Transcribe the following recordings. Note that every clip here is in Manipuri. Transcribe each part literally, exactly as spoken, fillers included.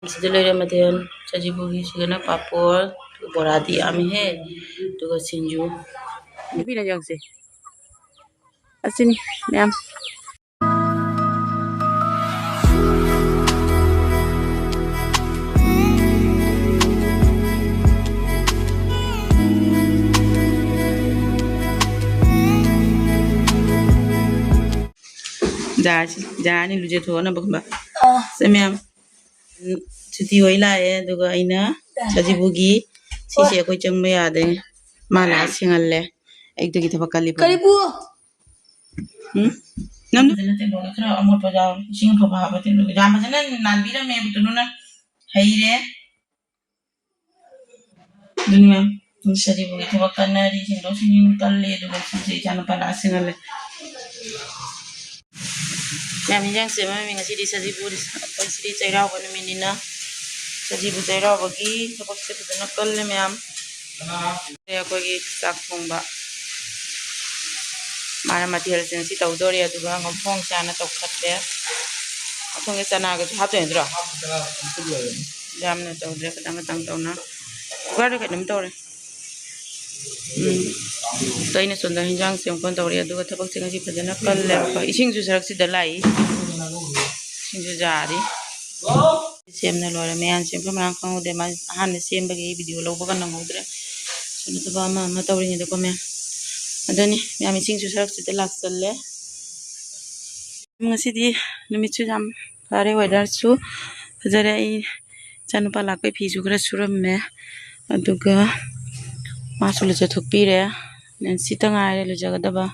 ꯁꯤꯗ ꯂꯩꯔꯦ ꯃꯊꯦꯜ, ꯁꯖꯤꯕꯨꯒꯤ ꯁꯤꯗꯅ ꯄꯥꯄꯣꯔ, ꯕꯣꯔꯥꯗꯤ ꯌꯥꯝꯃꯤꯍꯦ, ꯑꯗꯨꯒ ꯁꯤꯡꯖꯨ꯫ ꯅꯨꯄꯤꯅ ꯌꯥꯎꯁꯦ꯫ ꯑꯁꯤꯅꯤ ꯃꯌꯥꯝ꯫ ꯖꯥꯔꯁꯤ, ꯖꯥꯔ ꯑꯅꯤ ꯂꯨꯖꯊꯣꯛꯅꯕꯒꯨꯝꯕ꯫ ꯑꯥ꯫ ꯁꯦ ꯃꯌꯥꯝ꯫ ꯎꯝ, ꯁꯨꯇꯤ ꯍꯣꯏ ꯂꯥꯛꯑꯦ, ꯑꯗꯨꯒ ꯑꯩꯅ ꯁꯖꯤꯕꯨꯒꯤ ꯁꯤꯁꯦ ꯑꯩꯈꯣꯏ ꯆꯪꯕ ꯌꯥꯗꯦ, ꯃꯥ ꯂꯥꯛꯑ ꯁꯦꯡꯍꯜꯂꯦ꯫ ꯑꯌꯨꯛꯇꯒꯤ ꯊꯕꯛ ꯀꯜꯂꯤꯕ꯫ ꯀꯔꯤꯕꯨ? ꯎꯝ? ꯅꯪ ꯐꯖꯅ ꯇꯦꯡꯀꯣꯠꯇ ꯈꯔ ꯑꯃꯣꯠꯄ ꯌꯥꯎꯔꯤ, ꯏꯁꯤꯡ ꯑꯐꯕ ꯍꯥꯞꯄ ꯇꯦꯡꯀꯣꯠ꯫ ꯌꯥꯝ ꯐꯖꯅ ꯅꯥꯟꯕꯤꯔꯝꯃꯦ ꯕꯨꯇꯨꯅꯨꯅ, ꯍꯩꯔꯦ꯫ ꯑꯗꯨꯅꯤ ꯃꯌꯥꯝ, ꯁꯖꯤꯕꯨꯒꯤ ꯊꯕꯛ ꯀꯟꯅꯔꯤ, ꯁꯦꯡꯗꯣꯛ ꯁꯦꯡꯖꯤꯟ ꯀꯜꯂꯤ, ꯑꯗꯨꯒ ꯁꯤꯁꯦ ꯏꯆꯥꯅꯨꯄꯥ ꯂꯥꯛꯑ ꯁꯦꯡꯍꯜꯂꯦ꯫ ꯃꯌꯥꯝ, ꯍꯤꯟꯖꯥꯡ ꯁꯦꯝꯃꯝꯃꯤ ꯉꯁꯤꯗꯤ ꯁꯖꯤꯕꯨ, ꯑꯩꯈꯣꯏ ꯉꯁꯤꯗꯤ ꯆꯩꯔꯥꯎꯕ ꯅꯨꯃꯤꯠꯅꯤꯅ ꯁꯖꯤꯕꯨ ꯆꯩꯔꯥꯎꯕꯒꯤ ꯊꯕꯛꯁꯦ ꯐꯖꯅ ꯀꯜꯂꯦ ꯃꯌꯥꯝ꯫ ꯑꯩꯈꯣꯏꯒꯤ ꯆꯥꯛ ꯊꯣꯡꯕ꯫ ꯃꯥꯅ ꯃꯊꯦꯜꯁꯦ ꯉꯁꯤ ꯇꯧꯗꯣꯔꯤ, ꯑꯗꯨꯒ ꯉꯧꯊꯣꯡ ꯆꯥꯅ ꯇꯧꯈꯠꯂꯦ꯫ ꯉꯧꯊꯣꯡꯁꯦ ꯆꯅꯥꯒꯁꯨ ꯍꯥꯞꯇꯣꯏ ꯅꯠꯇ꯭ꯔꯣ? ꯌꯥꯝꯅ ꯇꯧꯗ꯭ꯔꯦ, ꯈꯤꯇꯪ ꯈꯤꯇꯪ ꯇꯧꯅ꯫ ꯀꯨꯀꯔꯗ ꯀꯩꯅꯣꯝ ꯇꯧꯔꯦ꯫ ꯎꯝ꯫ ꯑꯗꯣ ꯑꯩꯅ ꯁꯣꯝꯗ ꯍꯤꯟꯖꯥꯡ ꯁꯦꯝ ꯈꯣꯠ ꯇꯧꯔꯤ, ꯑꯗꯨꯒ ꯊꯕꯛꯁꯦ ꯉꯁꯤ ꯐꯖꯅ ꯀꯜꯂꯦ꯫ ꯏꯁꯤꯡꯁꯨ ꯁꯔꯛꯁꯤꯗ ꯂꯥꯛꯏ꯫ ꯏꯁꯤꯡꯁꯨ ꯌꯥꯔꯤ꯫ ꯁꯦꯝꯅ ꯂꯣꯏꯔꯦ꯫ ꯃꯌꯥꯝ ꯁꯦꯝꯕ ꯃꯌꯥꯝ ꯈꯪꯍꯧꯗꯦ꯫ ꯃꯥ ꯑꯍꯥꯟꯕ ꯁꯦꯝꯕꯒꯤ ꯚꯤꯗꯤꯑꯣ ꯂꯧꯕꯒ ꯅꯪꯍꯧꯗ꯭ꯔꯦ꯫ ꯁꯣꯝꯗ ꯊꯕꯛ ꯑꯃ ꯑꯃ ꯇꯧꯔꯤꯉꯩꯗꯀꯣ ꯃꯌꯥꯝ꯫ ꯑꯗꯨꯅꯤ ꯃꯌꯥꯝ, ꯏꯁꯤꯡꯁꯨ ꯁꯔꯛꯁꯤꯗ ꯂꯥꯛꯁꯜꯂꯦ꯫ ꯉꯁꯤꯗꯤ ꯅꯨꯃꯤꯠꯁꯨ ꯌꯥꯝ ꯐꯔꯦ, ꯋꯦꯗꯔꯁꯨ ꯐꯖꯔꯦ꯫ ꯑꯩ ꯏꯆꯥꯅꯨꯄꯥ ꯂꯥꯛꯄꯩ ꯐꯤꯁꯨ ꯈꯔ ꯁꯨꯔꯝꯃꯦ, ꯑꯗꯨꯒ ꯃꯥꯁꯨ ꯂꯨꯖꯊꯣꯛꯄꯤꯔꯦ꯫ ꯅꯦꯟꯁꯤꯇ ꯉꯥꯏꯔꯦ ꯂꯨꯖꯒꯗꯕ꯫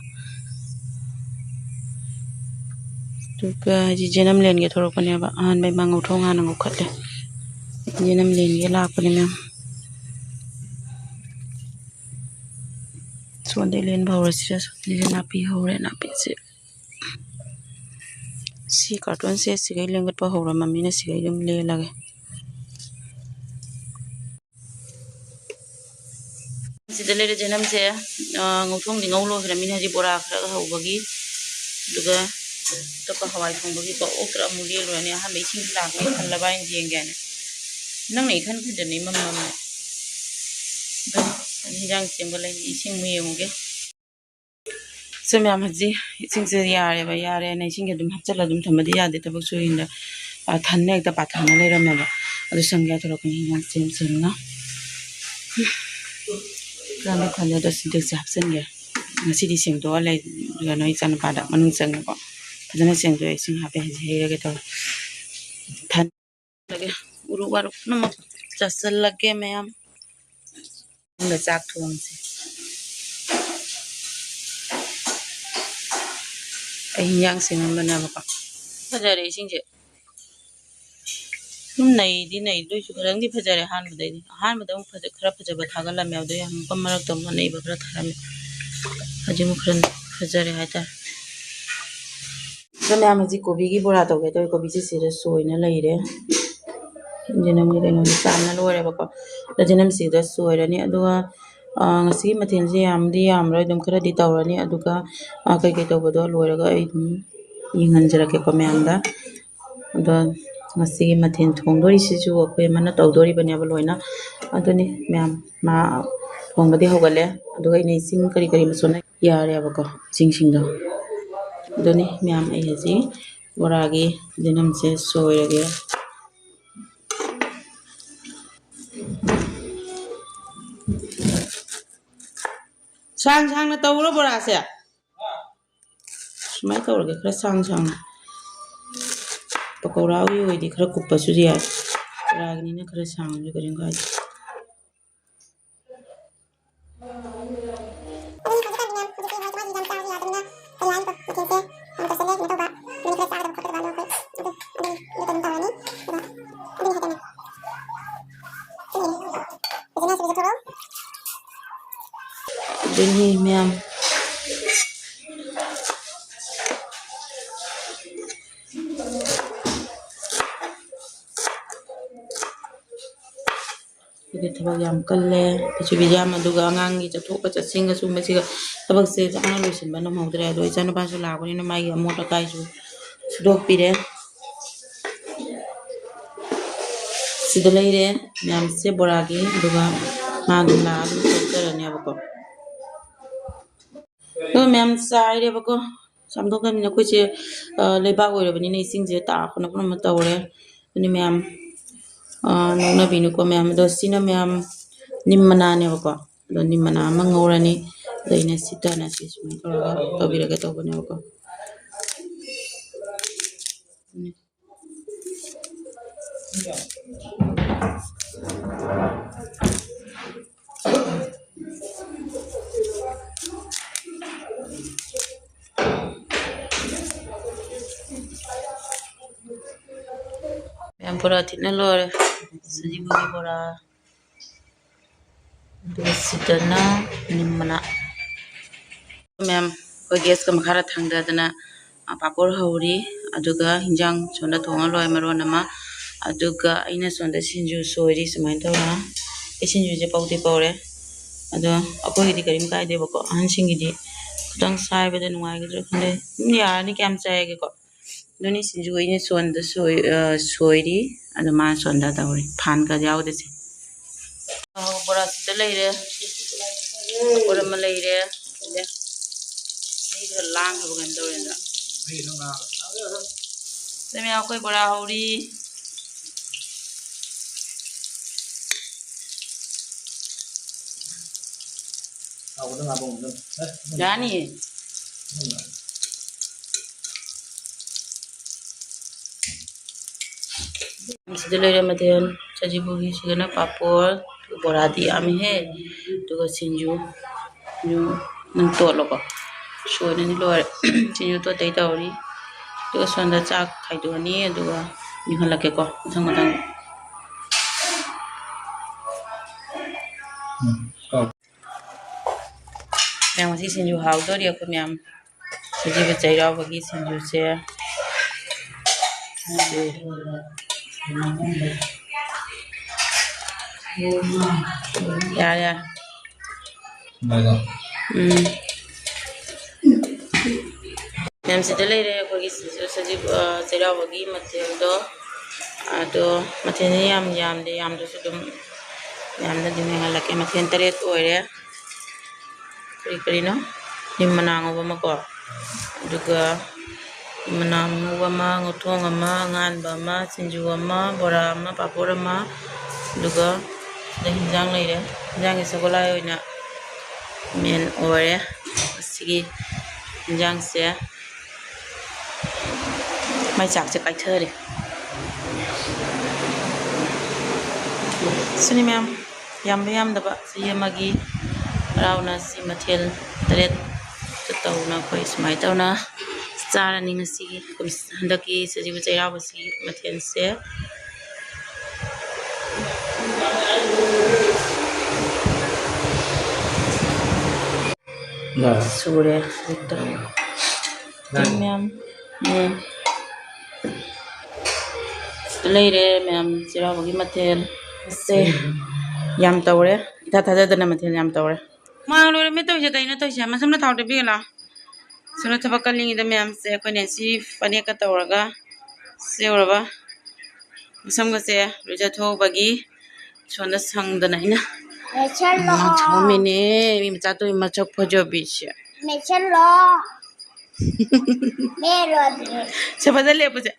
ꯑꯗꯨꯒ ꯍꯧꯖꯤꯛ ꯖꯦꯅꯝ ꯂꯦꯟꯒꯦ ꯊꯣꯔꯛꯄꯅꯦꯕ꯫ ꯑꯍꯥꯟꯕꯩ ꯃꯥ ꯉꯧꯊꯣꯡ ꯍꯥꯟꯅ ꯉꯧꯈꯠꯂꯦ꯫ ꯖꯦꯅꯝ ꯂꯦꯟꯒꯦ ꯂꯥꯛꯄꯅꯦ ꯃꯌꯥꯝ꯫ ꯁꯣꯝꯗꯩ ꯂꯦꯟꯕ ꯍꯧꯔꯁꯤꯔ? ꯁꯣꯝꯗꯩ ꯅꯥꯄꯤ ꯍꯧꯔꯦ, ꯅꯥꯄꯤꯁꯦ꯫ ꯁꯤ ꯀꯥꯔꯇꯨꯟꯁꯦ ꯁꯤꯈꯩ ꯂꯦꯡꯒꯠꯄ ꯍꯧꯔꯝꯃꯃꯤꯅ ꯁꯤꯈꯩ ꯑꯗꯨꯝ ꯂꯦꯜꯂꯒꯦ꯫ ꯁꯤꯗ ꯂꯩꯔꯦ ꯖꯦꯅꯝꯁꯦ, ꯑ, ꯉꯧꯊꯣꯡꯗꯤ ꯉꯧ ꯂꯣꯏꯈ꯭ꯔꯃꯤꯅ ꯍꯧꯖꯤꯛ ꯕꯣꯔꯥ ꯈꯔ ꯍꯧꯕꯒꯤ, ꯑꯗꯨꯒ ꯑꯇꯣꯞꯄ ꯍꯋꯥꯏ ꯊꯣꯡꯕꯒꯤ ꯄꯣꯛ ꯑꯣꯛꯇ꯭ꯔ ꯑꯃꯨꯛ ꯂꯦꯜꯂꯨꯔꯅꯤ꯫ ꯑꯍꯥꯟꯕ ꯏꯁꯤꯡꯁꯨ ꯂꯥꯛꯄ ꯍꯜꯂꯕ ꯍꯥꯏꯅ ꯌꯦꯡꯒꯦꯅ꯫ ꯅꯪꯅ ꯏꯈꯟ ꯈꯟꯖꯅ ꯏꯃꯝ ꯃꯝꯃꯦ꯫ ꯑꯗꯨꯝ ꯍꯤꯟꯖꯥꯡ ꯁꯦꯝꯒꯠꯂꯛꯏ, ꯏꯁꯤꯡ ꯑꯃꯨꯛ ꯌꯦꯡꯉꯨꯒꯦ꯫ ꯁꯦ ꯃꯌꯥꯝ, ꯍꯧꯖꯤꯛ ꯏꯁꯤꯡꯁꯦ ꯌꯥꯔꯦꯕ, ꯌꯥꯔꯦꯅ ꯏꯁꯤꯡꯁꯦ ꯑꯗꯨꯝ ꯍꯥꯞꯆꯤꯜꯂ ꯑꯗꯨꯝ ꯊꯝꯕꯗꯤ ꯌꯥꯗꯦ꯫ ꯊꯕꯛ ꯁꯨꯔꯤꯉꯩꯗ, ꯑ, ꯊꯟꯅ ꯍꯦꯛꯇ ꯄꯥꯊꯅ ꯂꯩꯔꯝꯃꯦꯕ꯫ ꯑꯗꯨ ꯁꯪꯒꯦ ꯊꯣꯔꯛꯄꯅꯤ ꯍꯤꯟꯖꯥꯡ ꯁꯦꯝ ꯁꯦꯝꯅ꯫ ꯀꯥꯟꯗ ꯈꯜꯂꯦ ꯑꯗꯣ ꯁꯤꯟꯇꯦꯛꯁꯁꯦ ꯍꯥꯞꯆꯤꯟꯒꯦ꯫ ꯉꯁꯤꯗꯤ ꯁꯦꯡꯗꯣꯛꯑ ꯂꯩꯒꯅꯣ ꯏꯆꯥꯅꯨꯄꯥꯗ ꯃꯅꯨꯡ ꯆꯪꯉꯦꯀꯣ꯫ ꯐꯖꯅ ꯁꯦꯡꯗꯣꯛꯑꯦ, ꯏꯁꯤꯡ ꯍꯥꯞꯄꯦ, ꯍꯧꯖꯤꯛ ꯍꯩꯔꯒꯦ ꯇꯧꯔꯦ꯫ ꯊꯟ-, ꯎꯔꯨ ꯋꯥꯔꯨ ꯄꯨꯝꯅꯃꯛ ꯆꯥꯁꯤꯜꯂꯒꯦ ꯃꯌꯥꯝ꯫ ꯆꯥꯛ ꯊꯣꯡꯁꯦ꯫ ꯑꯩ ꯍꯤꯟꯖꯥꯡ ꯁꯦꯝꯃꯝꯕꯅꯦꯕꯀꯣ꯫ ꯐꯖꯔꯦ ꯏꯁꯤꯡꯁꯦ꯫ ꯑꯗꯨꯝ ꯅꯩꯗꯤ ꯅꯩ, ꯑꯗꯨꯏꯁꯨ ꯈꯤꯇꯪꯗꯤ ꯐꯖꯔꯦ ꯑꯍꯥꯟꯕꯗꯩꯗꯤ꯫ ꯑꯍꯥꯟꯕꯗ ꯑꯃꯨꯛ ꯐꯖ-, ꯈꯔ ꯐꯖꯕ ꯊꯥꯒꯠꯂꯝꯃꯦ, ꯑꯗꯨꯗꯩ ꯑꯃꯨꯛꯀ ꯃꯔꯛꯇ ꯑꯃꯨꯛ ꯑꯅꯩꯕ ꯈꯔ ꯊꯥꯔꯝꯃꯦ꯫ ꯍꯧꯖꯤꯛ ꯑꯃꯨꯛ ꯈꯔ ꯐꯖꯔꯦ ꯍꯥꯏꯇꯥꯔꯦ꯫ ꯑꯗꯣ ꯃꯌꯥꯝ, ꯍꯧꯖꯤꯛ ꯀꯣꯕꯤꯒꯤ ꯕꯣꯔꯥ ꯇꯧꯒꯦ ꯇꯧꯋꯦ꯫ ꯀꯣꯕꯤꯁꯦ ꯁꯤꯗ ꯁꯣꯏꯅ ꯂꯩꯔꯦ꯫ ꯖꯤꯅꯝꯒꯤ ꯀꯩꯅꯣꯁꯦ ꯆꯥꯝꯅ ꯂꯣꯏꯔꯦꯕꯀꯣ꯫ ꯑꯗꯣ ꯖꯤꯅꯝꯁꯤꯗ ꯁꯣꯏꯔꯅꯤ꯫ ꯑꯗꯨꯒ, ꯑ, ꯉꯁꯤꯒꯤ ꯃꯊꯦꯜꯁꯦ ꯌꯥꯝꯗꯤ ꯌꯥꯝꯃꯔꯣꯏ, ꯑꯗꯨꯝ ꯈꯔꯗꯤ ꯇꯧꯔꯅꯤ꯫ ꯑꯗꯨꯒ, ꯑ, ꯀꯩꯀꯩ ꯇꯧꯕꯗꯣ ꯂꯣꯏꯔꯒ ꯑꯩ ꯑꯗꯨꯝ ꯌꯦꯡꯍꯟꯖꯔꯛꯀꯦꯀꯣ ꯃꯌꯥꯝꯗ꯫ ꯑꯗꯣ ꯉꯁꯤꯒꯤ ꯃꯊꯦꯜ ꯊꯣꯡꯗꯣꯔꯤꯁꯤꯁꯨ ꯑꯩꯈꯣꯏ ꯑꯃꯅ ꯇꯧꯗꯣꯔꯤꯕꯅꯦꯕ ꯂꯣꯏꯅ꯫ ꯑꯗꯨꯅꯤ ꯃꯌꯥꯝ, ꯃꯥ ꯊꯣꯡꯕꯗꯤ ꯍꯧꯒꯠꯂꯦ꯫ ꯑꯗꯨꯒ ꯑꯩꯅ ꯏꯁꯤꯡ ꯀꯔꯤ ꯀꯔꯤ ꯃꯆꯨꯅ ꯌꯥꯔꯦꯕꯀꯣ, ꯏꯁꯤꯡꯁꯤꯡꯗꯣ꯫ ꯑꯗꯨꯅꯤ ꯃꯌꯥꯝ, ꯑꯩ ꯍꯧꯖꯤꯛ ꯕꯣꯔꯥꯒꯤ ꯖꯤꯅꯝꯁꯦ ꯁꯣꯏꯔꯒꯦ꯫ ꯁꯥꯡ ꯁꯥꯡꯅ ꯇꯧꯔꯣ ꯕꯣꯔꯥꯁꯦ꯫ ꯁꯨꯃꯥꯏꯅ ꯇꯧꯔꯒꯦ, ꯈꯔ ꯁꯥꯡ ꯁꯥꯡꯅ꯫ ꯄꯀꯧꯔꯥꯒꯤ ꯑꯣꯏꯗꯤ ꯈꯔ ꯀꯨꯞꯄꯁꯨ ꯌꯥꯏ, ꯕꯣꯔꯥꯒꯤꯅꯤꯅ ꯈꯔ ꯁꯥꯡꯉꯁꯨ ꯀꯔꯤꯝ ꯀꯥꯏꯗꯦ꯫ ꯑꯗꯨꯅꯤ ꯃꯌꯥꯝ꯫ ꯑꯗꯨꯒꯤ ꯊꯕꯛ ꯌꯥꯝ ꯀꯜꯂꯦ ꯄ꯭ꯔꯤꯊꯤꯕꯤꯁꯦ ꯌꯥꯝ꯫ ꯑꯗꯨꯒ ꯑꯉꯥꯡꯒꯤ ꯆꯠꯊꯣꯛꯄ ꯆꯠꯁꯤꯟꯒ ꯁꯨꯝꯕꯁꯤꯒ ꯊꯕꯛꯁꯦ ꯆꯞ ꯃꯥꯟꯅ ꯂꯣꯏꯁꯤꯟꯕ ꯅꯪꯍꯧꯗ꯭ꯔꯦ꯫ ꯑꯗꯣ ꯏꯆꯥꯅꯨꯄꯥꯁꯨ ꯂꯥꯛꯄꯅꯤꯅ ꯃꯥꯒꯤ ꯑꯃꯣꯠ ꯑꯀꯥꯏꯁꯨ ꯁꯨꯗꯣꯛꯄꯤꯔꯦ꯫ ꯁꯤꯗ ꯂꯩꯔꯦ ꯃꯌꯥꯝꯁꯦ ꯕꯣꯔꯥꯒꯤ, ꯑꯗꯨꯒ ꯃꯥ ꯑꯗꯨꯝ ꯂꯥꯛꯑ ꯑꯗꯨꯝ ꯆꯠꯆꯔꯅꯦꯕꯀꯣ꯫ ꯑꯗꯣ ꯃꯌꯥꯝ ꯆꯥꯏꯔꯦꯕꯀꯣ꯫ ꯆꯥꯝꯊꯣꯛꯈ꯭ꯔꯕꯅꯤꯅ ꯑꯩꯈꯣꯏꯁꯦ, ꯑ, ꯂꯩꯕꯥꯛ ꯑꯣꯏꯔꯕꯅꯤꯅ ꯏꯁꯤꯡꯁꯦ ꯇꯥꯔꯛꯄꯅ ꯄꯨꯝꯅꯃꯛ ꯇꯧꯔꯦ꯫ ꯑꯗꯨꯅ ꯃꯌꯥꯝ, ꯑ, ꯅꯣꯛꯅꯕꯤꯅꯨꯀꯣ ꯃꯌꯥꯝ꯫ ꯑꯗꯣ ꯁꯤꯅ ꯃꯌꯥꯝ ꯅꯤꯝ ꯃꯅꯥꯅꯦꯕꯀꯣ꯫ ꯑꯗꯣ ꯅꯤꯝ ꯃꯅꯥ ꯑꯃ ꯉꯧꯔꯅꯤ꯫ ꯑꯗꯣ ꯑꯩꯅ ꯁꯤ ꯇꯅ ꯁꯤ ꯁꯨꯃꯥꯏꯅ ꯇꯧꯔꯒ ꯇꯧꯕꯤꯔꯒꯦ ꯇꯧꯕꯅꯦꯕꯀꯣ꯫ ꯃꯌꯥꯝ ꯕꯣꯔꯥ ꯊꯤꯠꯅ ꯂꯣꯏꯔꯦ꯫ ꯁꯖꯤꯕꯨꯒꯤ ꯕꯣꯔꯥ꯫ ꯑꯗꯨꯒ ꯁꯤꯗꯅ ꯅꯤꯝ ꯃꯅꯥ꯫ ꯃꯌꯥꯝ, ꯑꯩꯈꯣꯏ ꯒꯦꯁꯀ ꯃꯈꯥꯗ ꯊꯥꯡꯗꯗꯅ, ꯑ, ꯄꯥꯄꯣꯔ ꯍꯧꯔꯤ꯫ ꯑꯗꯨꯒ ꯍꯤꯟꯖꯥꯡ ꯁꯣꯝꯗ ꯊꯣꯡꯉ ꯂꯣꯏꯔꯦ ꯃꯔꯣꯟ ꯑꯃ꯫ ꯑꯗꯨꯒ ꯑꯩꯅ ꯁꯣꯝꯗ ꯁꯤꯡꯖꯨ ꯁꯣꯏꯔꯤ ꯁꯨꯃꯥꯏꯅ ꯇꯧꯔꯒ꯫ ꯑꯩ ꯁꯤꯡꯖꯨꯁꯦ ꯄꯧꯗꯤ ꯄꯧꯔꯦ꯫ ꯑꯗꯣ ꯑꯩꯈꯣꯏꯒꯤꯗꯤ ꯀꯔꯤꯝ ꯀꯥꯏꯗꯦꯕꯀꯣ꯫ ꯑꯍꯟꯁꯤꯡꯒꯤꯗꯤ ꯈꯤꯇꯪ ꯁꯥꯏꯕꯗ ꯅꯨꯡꯉꯥꯏꯒꯗ꯭ꯔꯥ ꯈꯪꯗꯦ꯫ ꯑꯗꯨꯝ ꯌꯥꯔꯅꯤ ꯀꯌꯥꯝ ꯆꯥꯏꯒꯦꯀꯣ꯫ ꯑꯗꯨꯅꯤ ꯁꯤꯡꯖꯨ ꯑꯩꯅ ꯁꯣꯟꯗ ꯁꯣꯏ-, ꯑ, ꯁꯣꯏꯔꯤ꯫ ꯑꯗꯣ ꯃꯥꯅ ꯁꯣꯟꯗ ꯇꯧꯔꯤ꯫ ꯐꯥꯟꯒ ꯌꯥꯎꯗꯦ ꯁꯤ꯫ ꯑ, ꯕꯣꯔꯥ ꯁꯤꯗ ꯂꯩꯔꯦ꯫ ꯄꯥꯄꯣꯔ ꯑꯃ ꯂꯩꯔꯦ꯫ ꯃꯩ ꯈꯔ ꯂꯥꯡꯈ꯭ꯔꯕ ꯀꯩꯅꯣ ꯇꯧꯔꯦ ꯑꯗ꯫ ꯁꯤꯗ ꯃꯌꯥꯝ ꯑꯩꯈꯣꯏ ꯕꯣꯔꯥ ꯍꯧꯔꯤ꯫ ꯌꯥꯅꯤꯌꯦ꯫ ꯁꯤꯗ ꯂꯩꯔꯦ ꯃꯊꯦꯜ, ꯁꯖꯤꯕꯨꯒꯤ ꯁꯤꯗꯅ ꯄꯥꯄꯣꯔ, ꯕꯣꯔꯥꯗꯤ ꯌꯥꯝꯃꯤꯍꯦ, ꯑꯗꯨꯒ ꯁꯤꯡꯖꯨ, ꯁꯤꯡꯖꯨ ꯅꯪ ꯇꯣꯠꯂꯣꯀꯣ, ꯁꯣꯏꯔꯅꯤ ꯂꯣꯏꯔꯦ꯫ ꯁꯤꯡꯖꯨ ꯇꯣꯠꯇꯩ ꯇꯧꯔꯤ, ꯑꯗꯨꯒ ꯁꯣꯝꯗ ꯆꯥꯛ ꯈꯥꯏꯗꯣꯛꯑꯅꯤ, ꯑꯗꯨꯒ ꯌꯦꯡꯍꯜꯂꯛꯀꯦꯀꯣ ꯃꯊꯪ ꯃꯊꯪ꯫ ꯎꯝ, ꯀꯣ꯫ ꯃꯌꯥꯝ, ꯉꯁꯤ ꯁꯤꯡꯖꯨ ꯍꯥꯎꯗꯣꯔꯤ ꯑꯩꯈꯣꯏ ꯃꯌꯥꯝ꯫ ꯁꯤꯒꯤꯕ ꯆꯩꯔꯥꯎꯕꯒꯤ ꯁꯤꯡꯖꯨꯁꯦ꯫ ꯌꯥꯔꯦ, ꯌꯥꯔꯦ꯫ ꯎꯝ꯫ ꯃꯌꯥꯝ, ꯁꯤꯗ ꯂꯩꯔꯦ ꯑꯩꯈꯣꯏꯒꯤ ꯁꯖꯤꯕꯨ, ꯑ, ꯆꯩꯔꯥꯎꯕꯒꯤ ꯃꯊꯦꯜꯗꯣ꯫ ꯑꯗꯣ ꯃꯊꯦꯜꯁꯦ ꯌꯥꯝ ꯌꯥꯝꯗꯦ, ꯌꯥꯝꯗ꯭ꯔꯁꯨ ꯑꯗꯨꯝ ꯌꯥꯝꯅ ꯑꯗꯨꯝ ꯌꯥꯝꯍꯜꯂꯛꯀꯦ꯫ ꯃꯊꯦꯜ ꯇꯔꯦꯠ ꯑꯣꯏꯔꯦ꯫ ꯀꯔꯤ ꯀꯔꯤꯅꯣ? ꯅꯤꯝ ꯃꯅꯥ ꯉꯧꯕ ꯑꯃꯀꯣ, ꯑꯗꯨꯒ ꯅꯤꯝ ꯃꯅꯥ ꯉꯧꯕ ꯑꯃ, ꯉꯧꯊꯣꯡ ꯑꯃ, ꯑꯉꯥꯟꯕ ꯑꯃ, ꯁꯤꯡꯖꯨ ꯑꯃ, ꯕꯣꯔꯥ ꯑꯃ, ꯄꯥꯐꯣꯔ ꯑꯃ, ꯑꯗꯨꯒ ꯁꯤꯗ ꯍꯤꯟꯖꯥꯡ ꯂꯩꯔꯦ꯫ ꯍꯤꯟꯖꯥꯡꯁꯦ ꯁꯒꯣꯜꯍꯋꯥꯏ ꯑꯣꯏꯅ ꯃꯦꯟ ꯑꯣꯏꯔꯦ꯫ ꯑꯁꯤꯒꯤ ꯍꯤꯟꯖꯥꯡꯁꯦ ꯃꯥꯏ ꯆꯥꯛꯁꯦ ꯀꯥꯏꯊꯔꯦ꯫ ꯁꯤꯅꯤ ꯃꯌꯥꯝ, ꯌꯥꯝꯕ ꯌꯥꯝꯗꯕ ꯆꯍꯤ ꯑꯃꯒꯤ ꯍꯔꯥꯎꯅ ꯁꯤ ꯃꯊꯦꯜ ꯇꯔꯦꯠ ꯇꯧꯅ ꯑꯩꯈꯣꯏ ꯁꯨꯃꯥꯏꯅ ꯇꯧꯅ ꯆꯥꯔꯅꯤ ꯉꯁꯤꯒꯤ ꯀꯨꯝ-, ꯍꯟꯗꯛꯀꯤ ꯁꯖꯤꯕꯨ ꯆꯩꯔꯥꯎꯕꯁꯤꯒꯤ ꯃꯊꯦꯜꯁꯦ꯫ ꯁꯨꯔꯦ ꯍꯧꯖꯤꯛꯇ꯫ ꯃꯌꯥꯝ, ꯎꯝ꯫ ꯂꯩꯔꯦ ꯃꯌꯥꯝ, ꯆꯩꯔꯥꯎꯕꯒꯤ ꯃꯊꯦꯜ꯫ ꯑꯁꯦ ꯌꯥꯝ ꯇꯧꯔꯦ, ꯏꯊꯥ ꯊꯥꯖꯗꯅ ꯃꯊꯦꯜ ꯌꯥꯝ ꯇꯧꯔꯦ꯫ ꯃꯥ ꯂꯣꯏꯔꯝꯃꯦ ꯇꯧꯔꯤꯁꯦ, ꯀꯩꯅꯣ ꯇꯧꯔꯤꯁꯦ? ꯃꯁꯝꯅ ꯊꯥꯎ ꯇꯩꯕꯤꯒꯅꯣ꯫ ꯁꯣꯝꯗ ꯊꯕꯛ ꯀꯜꯂꯤꯉꯩꯗ ꯃꯌꯥꯝꯁꯦ ꯑꯩꯈꯣꯏꯅ ꯁꯤ ꯐꯅꯦꯛꯀ ꯇꯧꯔꯒ ꯁꯦꯝꯃꯨꯔꯕ ꯃꯁꯝꯒꯁꯦ ꯂꯣꯏꯖꯊꯣꯛꯎꯕꯒꯤ ꯁꯣꯝꯗ ꯁꯪꯗꯅ ꯑꯩꯅ ꯃꯦꯠꯁꯜꯂꯣ꯫ ꯊꯝꯃꯝꯃꯤꯅꯦ꯫ ꯃꯤ ꯃꯆꯥ ꯇꯧꯏ ꯃꯁꯛ ꯐꯖꯕꯤꯁꯦ꯫ ꯃꯦꯠꯁꯜꯂꯣ꯫ ꯃꯦꯠꯂꯣ ꯑꯗꯨꯗꯤ꯫ ꯁꯦ, ꯐꯖꯅ ꯂꯦꯞꯄꯨꯁꯦ꯫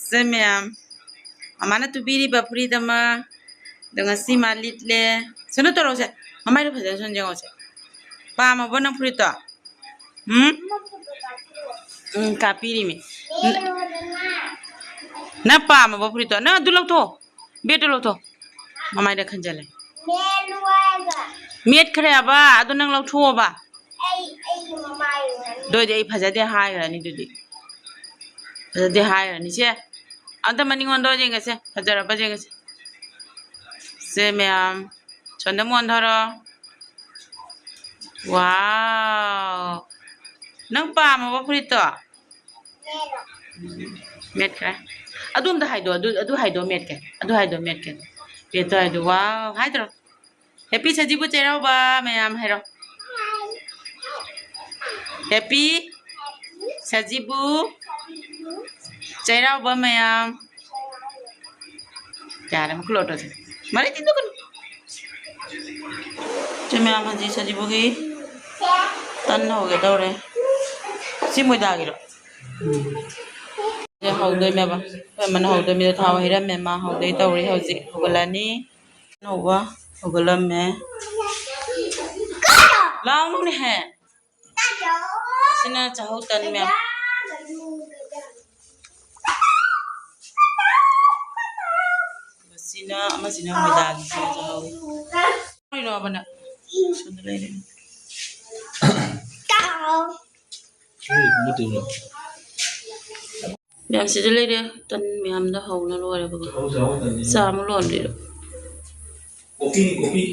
ꯁꯦ ꯃꯌꯥꯝ, ꯃꯃꯥꯅ ꯇꯨꯕꯤꯔꯤꯕ ꯐꯨꯔꯤꯠ ꯑꯃ, ꯑꯗꯣ ꯉꯁꯤ ꯃꯥ ꯂꯤꯠꯂꯦ꯫ ꯁꯣꯝꯗ ꯇꯧꯔꯛꯎꯁꯦ꯫ ꯃꯃꯥꯏꯗꯣ ꯐꯖꯅ ꯁꯣꯝꯗ ꯌꯦꯡꯉꯣꯁꯦ꯫ ꯄꯥꯝꯃꯕꯣ ꯅꯪ ꯐꯨꯔꯤꯠꯇꯣ? ꯎꯝ? ꯎꯝ, ꯀꯥꯞꯄꯤꯔꯤꯃꯤ꯫ ꯅꯪ ꯄꯥꯝꯃꯕꯣ ꯐꯨꯔꯤꯠꯇꯣ? ꯅꯪ ꯑꯗꯨ ꯂꯧꯊꯣꯛꯑꯣ꯫ ꯕꯦꯠꯇꯨ ꯂꯧꯊꯣꯛꯑꯣ꯫ ꯃꯃꯥꯏꯗ ꯈꯟꯖꯜꯂꯦ꯫ ꯃꯦꯠꯈ꯭ꯔꯦꯕ, ꯑꯗꯨ ꯅꯪ ꯂꯧꯊꯣꯛꯑꯣꯕ꯫ ꯑꯗꯨ ꯑꯣꯏꯗꯤ ꯑꯩ ꯐꯖꯗꯦ ꯍꯥꯏꯈ꯭ꯔꯅꯤ ꯑꯗꯨꯗꯤ꯫ ꯐꯖꯗꯦ ꯍꯥꯏꯈ꯭ꯔꯅꯤ꯫ ꯁꯦ, ꯑꯝꯇ ꯃꯅꯤꯡ ꯑꯣꯟꯊꯣꯛꯑ ꯌꯦꯡꯒꯦꯁꯦ꯫ ꯐꯖꯔꯕ ꯌꯦꯡꯒꯦꯁꯦ꯫ ꯁꯦ ꯃꯌꯥꯝ, ꯁꯣꯝꯗ ꯑꯃꯨꯛ ꯑꯣꯟꯊꯣꯔꯛꯑꯣ꯫ ꯋꯥꯎ! ꯅꯪ ꯄꯥꯝꯃꯕ ꯐꯨꯔꯤꯠꯇꯣ? ꯃꯦꯠꯈ꯭ꯔꯦ꯫ ꯑꯗꯨ ꯑꯝꯇ ꯍꯥꯏꯗꯣ, ꯑꯗꯨ, ꯑꯗꯨ ꯍꯥꯏꯗꯣ ꯃꯦꯠꯀꯦ꯫ ꯑꯗꯨ ꯍꯥꯏꯗꯣ ꯃꯦꯠꯀꯦ꯫ ꯄꯦꯇꯣ ꯍꯥꯏꯗꯣ, ꯋꯥꯎ ꯍꯥꯏꯗ꯭ꯔꯣ? ꯍꯦꯄꯤ ꯁꯖꯤꯕꯨ ꯆꯩꯔꯥꯎꯕ ꯃꯌꯥꯝ ꯍꯥꯏꯔꯣ꯫ ꯍꯦꯄꯤ ꯁꯖꯤꯕꯨ ꯆꯩꯔꯥꯎꯕ ꯃꯌꯥꯝ꯫ ꯌꯥꯔꯦ, ꯑꯃꯨꯛ ꯂꯣꯠꯂꯁꯦ꯫ ꯃꯔꯩ ꯇꯤꯟꯗꯨꯒꯅꯨ꯫ ꯁꯤ ꯃꯌꯥꯝ ꯍꯧꯖꯤꯛ ꯁꯖꯤꯕꯨꯒꯤ ꯇꯟ ꯍꯧꯒꯦ ꯇꯧꯔꯦ꯫ ꯁꯤ ꯃꯣꯏꯗꯥꯒꯤꯔꯣ? ꯁꯤ ꯍꯧꯗꯣꯏꯅꯦꯕ꯫ ꯑꯩꯈꯣꯏ ꯑꯃꯅ ꯍꯧꯗꯣꯏꯅꯦ꯫ ꯊꯥꯎ ꯍꯩꯔꯝꯃꯦ, ꯃꯥ ꯍꯧꯗꯣꯏ ꯇꯧꯔꯤ꯫ ꯍꯧꯖꯤꯛ ꯍꯧꯒꯠꯂꯅꯤ꯫ ꯑꯅꯧꯕ ꯍꯧꯒꯠꯂꯝꯃꯦ꯫ ꯂꯥꯎꯅꯨꯅꯦꯍꯦ꯫ ꯑꯁꯤꯅ ꯆꯥꯍꯧ ꯇꯟ ꯃꯌꯥꯝ꯫ ꯑꯁꯤꯅ, ꯑꯃꯁꯤꯅ ꯃꯣꯏꯗꯥꯒꯤ ꯆꯥꯍꯧ꯫ ꯀꯔꯤꯅꯣꯕ ꯅꯪ? ꯁꯣꯝꯗ ꯂꯩꯔꯦ꯫ ꯃꯌꯥꯝ ꯁꯤꯗ ꯂꯩꯔꯦ꯫ ꯇꯟ ꯃꯌꯥꯝꯗꯣ ꯍꯧꯅ ꯂꯣꯏꯔꯦꯕꯀꯣ꯫ ꯆꯥ ꯑꯃ ꯂꯣꯟꯕꯤꯔꯣ꯫ Coffee, coffee.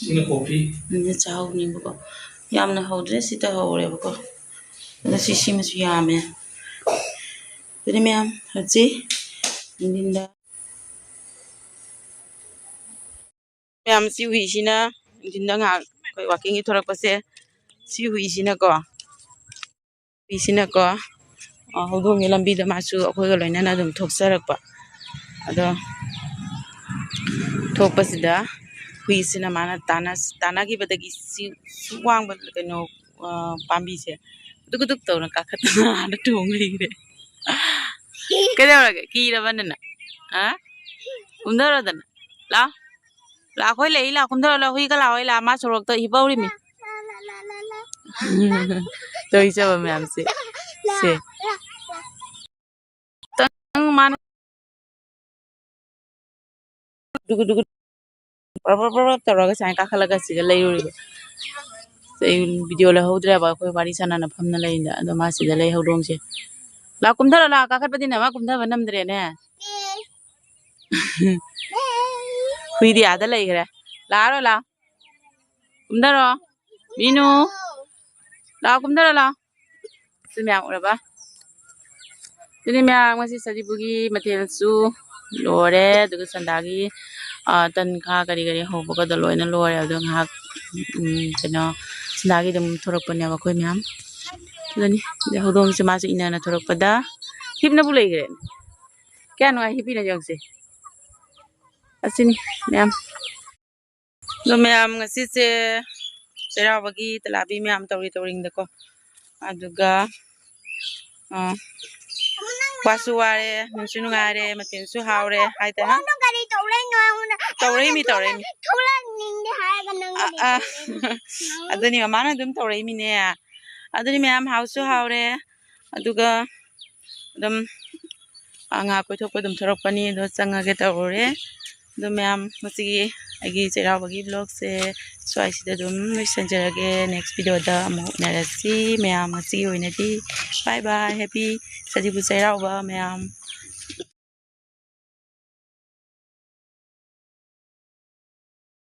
ꯁꯤꯅ ꯀꯣꯐꯤ꯫ ꯑꯗꯨꯅ ꯆꯥꯍꯧꯅꯤꯕꯀꯣ꯫ ꯌꯥꯝꯅ ꯍꯧꯗ꯭ꯔꯦ, ꯁꯤꯗ ꯍꯧꯔꯦꯕꯀꯣ꯫ ꯑꯗꯣ ꯁꯤ, ꯁꯤꯃꯁꯨ ꯌꯥꯝꯃꯦ꯫ ꯑꯗꯨꯗꯤ ꯃꯌꯥꯝ ꯍꯧꯖꯤꯛ ꯅꯨꯡꯊꯤꯟꯗ ꯃꯌꯥꯝ, ꯁꯤ ꯍꯨꯏꯁꯤꯅ ꯅꯨꯡꯊꯤꯟꯗ ꯉꯥꯏꯍꯥꯛ ꯑꯩꯈꯣꯏ ꯋꯥꯛꯀꯤꯡꯒꯤ ꯊꯣꯔꯛꯄꯁꯦ, ꯁꯤ ꯍꯨꯏꯁꯤꯅꯀꯣ, ꯍꯨꯏꯁꯤꯅꯀꯣ, ꯑ, ꯍꯧꯗꯣꯡꯒꯤ ꯂꯝꯕꯤꯗ ꯃꯥꯁꯨ ꯑꯩꯈꯣꯏꯒ ꯂꯣꯏꯅꯅ ꯑꯗꯨꯝ ꯊꯣꯛꯆꯔꯛꯄ꯫ ꯑꯗꯣ ꯊꯣꯛꯄꯁꯤꯗ ꯍꯨꯏꯁꯤꯅ ꯃꯥꯅ ꯇꯥꯟꯅ-, ꯇꯥꯟꯅꯈꯤꯕꯗꯒꯤ ꯁꯤ ꯁꯨꯛ ꯋꯥꯡꯕ ꯀꯩꯅꯣ, ꯑ, ꯄꯥꯝꯕꯤꯁꯦ ꯒꯨꯗꯨꯛ ꯒꯨꯗꯨꯛ ꯇꯧꯅ ꯀꯥꯈꯠꯇꯅ ꯑꯥꯗ ꯇꯣꯡ ꯂꯩꯈ꯭ꯔꯦ꯫ ꯀꯩꯗꯧꯔꯒꯦ? ꯀꯤꯔꯕ ꯅꯪ? ꯑ? ꯀꯨꯝꯊꯔꯣꯗꯅ꯫ ꯂꯥꯎ꯫ ꯂꯥꯎ, ꯑꯩꯈꯣꯏ ꯂꯩ, ꯂꯥꯎ, ꯀꯨꯝꯊꯔꯣ, ꯂꯥꯎ, ꯍꯨꯏꯒ ꯂꯥꯎ, ꯑꯩ ꯂꯥꯛ, ꯃꯥ ꯁꯣꯔꯣꯛꯇ ꯍꯤꯞꯍꯧꯔꯤꯃꯤ꯫ ꯇꯧꯔꯤꯁꯦ ꯃꯌꯥꯝꯁꯦ꯫ ꯁꯦ꯫ ꯈꯤꯇꯪ ꯃꯥꯅ ꯗꯨꯒꯨ ꯗꯨꯒꯨ ꯕ꯭ꯔ ꯕ꯭ꯔ ꯕ꯭ꯔ ꯕ꯭ꯔ ꯇꯧꯔꯒ ꯁꯨꯃꯥꯏꯅ ꯀꯥꯈꯠꯂꯒ ꯁꯤꯗ ꯂꯩꯔꯨꯔꯤꯕ꯫ ꯑꯩ ꯚꯤꯗꯤꯑꯣ ꯂꯧꯍꯧꯗ꯭ꯔꯦꯕ, ꯑꯩꯈꯣꯏ ꯋꯥꯔꯤ ꯁꯥꯟꯅꯅ ꯐꯝꯅ ꯂꯩꯔꯤꯅꯤꯗ꯫ ꯑꯗꯣ ꯃꯥ ꯁꯤꯗ ꯂꯩ ꯍꯧꯗꯣꯡꯁꯦ꯫ ꯂꯥꯛ, ꯀꯨꯝꯊꯔꯣ, ꯂꯥꯛ, ꯀꯥꯈꯠꯄꯗꯤ ꯅꯃ ꯀꯨꯝꯊꯕ ꯅꯝꯗ꯭ꯔꯦꯅꯦ꯫ ꯍꯨꯏꯗꯤ ꯑꯥꯗ ꯂꯩꯈ꯭ꯔꯦ꯫ ꯂꯥꯛꯑꯔꯣꯏ, ꯂꯥꯛꯑꯣ꯫ ꯀꯨꯝꯊꯔꯣ꯫ ꯃꯤꯅꯨ꯫ ꯂꯥꯛꯑꯣ, ꯀꯨꯝꯊꯔꯣ, ꯂꯥꯛꯑꯣ꯫ ꯁꯤ ꯃꯌꯥꯝ ꯎꯔꯕ? ꯁꯤꯅꯤ ꯃꯌꯥꯝ ꯉꯁꯤ ꯁꯖꯤꯕꯨꯒꯤ ꯃꯊꯦꯜꯁꯨ꯫ ꯂꯣꯏꯔꯦ꯫ ꯑꯗꯨꯒ ꯁꯟꯗꯥꯒꯤ, ꯑ, ꯇꯟ ꯈꯥ ꯀꯔꯤ ꯀꯔꯤ ꯍꯧꯕꯒꯗꯣ ꯂꯣꯏꯅ ꯂꯣꯏꯔꯦ꯫ ꯑꯗꯣ ꯉꯥꯏꯍꯥꯛ, ꯎꯝ, ꯀꯩꯅꯣ, ꯁꯟꯗꯥꯒꯤ ꯑꯗꯨꯝ ꯊꯣꯔꯛꯄꯅꯦꯕ ꯑꯩꯈꯣꯏ ꯃꯌꯥꯝ꯫ ꯑꯗꯨꯅꯤ꯫ ꯑꯗꯩ ꯍꯧꯗꯣꯡꯁꯦ ꯃꯥꯁꯨ ꯏꯟꯅꯅ ꯊꯣꯔꯛꯄꯗ ꯍꯤꯞꯅꯕꯨ ꯂꯩꯈ꯭ꯔꯦ꯫ ꯀꯌꯥ ꯅꯨꯡꯉꯥꯏ ꯍꯤꯞꯄꯤꯅꯣ ꯌꯦꯡꯁꯦ꯫ ꯑꯁꯤꯅꯤ ꯃꯌꯥꯝ꯫ ꯑꯗꯣ ꯃꯌꯥꯝ, ꯉꯁꯤꯁꯦ ꯆꯩꯔꯥꯎꯕꯒꯤ ꯇꯂꯥꯕꯤ ꯃꯌꯥꯝ ꯇꯧꯔꯤ ꯇꯧꯔꯤꯡꯗꯀꯣ꯫ ꯑꯗꯨꯒ, ꯑ, ꯋꯥꯁꯨ ꯋꯥꯔꯦ, ꯅꯨꯡꯁꯨ ꯅꯨꯡꯉꯥꯏꯔꯦ, ꯃꯊꯦꯜꯁꯨ ꯍꯥꯎꯔꯦ ꯍꯥꯏꯗꯅ꯫ ꯅꯪ ꯀꯔꯤ ꯇꯧꯔꯛꯏꯅꯣ ꯑꯩꯉꯣꯟꯗ? ꯇꯧꯔꯛꯏꯃꯤ, ꯇꯧꯔꯛꯏꯃꯤ꯫ ꯊꯣꯛꯂꯛꯅꯤꯡꯗꯦ ꯍꯥꯏꯔꯒ ꯅꯪ ꯑ, ꯀꯔꯤ ꯑ꯫ ꯇꯧꯔꯛꯏꯅꯣ? ꯑꯗꯨꯅꯤ, ꯃꯃꯥꯅ ꯑꯗꯨꯝ ꯇꯧꯔꯛꯏꯃꯤꯅꯦ꯫ ꯑꯗꯨꯅꯤ ꯃꯌꯥꯝ, ꯍꯥꯎꯁꯨ ꯍꯥꯎꯔꯦ꯫ ꯑꯗꯨꯒ ꯑꯗꯨꯝ, ꯑ, ꯉꯥ ꯀꯣꯏꯊꯣꯛꯄ ꯑꯗꯨꯝ ꯊꯣꯔꯛꯄꯅꯤ꯫ ꯑꯗꯣ ꯆꯪꯉꯒꯦ ꯇꯧꯔꯦ꯫ ꯑꯗꯣ ꯃꯌꯥꯝ, ꯉꯁꯤꯒꯤ ꯑꯩꯒꯤ ꯆꯩꯔꯥꯎꯕꯒꯤ vlogꯁꯦ ꯁ꯭ꯋꯥꯏꯁꯤꯗ ꯑꯗꯨꯝ ꯂꯣꯏꯁꯤꯟꯖꯔꯒꯦ꯫ Next videoꯗ ꯑꯃꯨꯛ ꯎꯅꯔꯁꯤ꯫ ꯃꯌꯥꯝ, ꯉꯁꯤꯒꯤ ꯑꯣꯏꯅꯗꯤ bye bye, happy ꯁꯖꯤꯕꯨ ꯆꯩꯔꯥꯎꯕ ꯃꯌꯥꯝ꯫